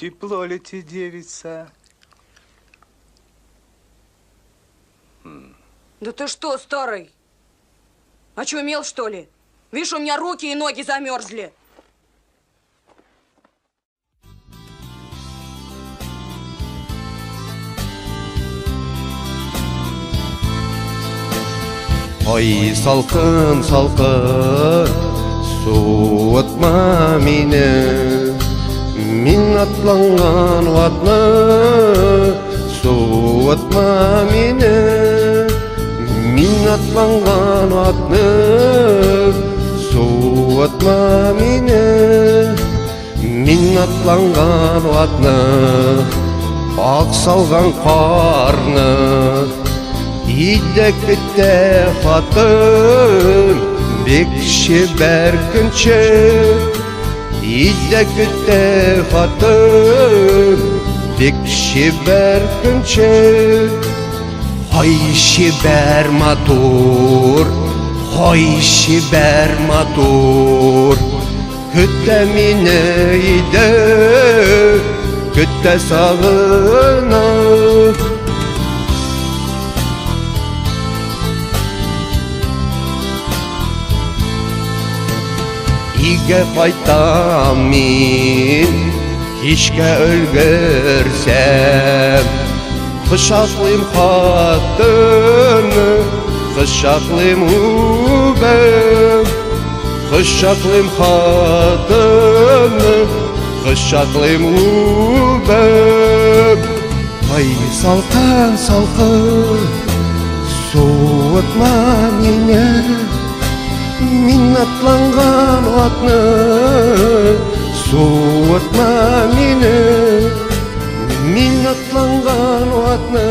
Тепло ли тебе, девица? Да ты что, старый? Очумел, что ли? Видишь, у меня руки и ноги замерзли. Ай, салкын, салкын, суытма мине. Мин атланган атны, суытма мине. Мин атланган атны, суытма мине. Мин атланган атны, ак салган карны. Өйдә көтә хатын, бик чибәр көнче. Өйдә көтә хатын, бик чибәр көнче. Ай, чибәр матур, ай, чибәр матур. Көтә мине өйдә, көтә сагына. Өйгә кайтам мин, кичкә өлгерсәм. Кочаклыйм хатынны, кочаклыйм үбәм. Кочаклыйм хатынны, кочаклыйм үбәм. Ай, салкын, салкын, суытма мине. Мин атланган атны, суытма мине. Мин атланган атны,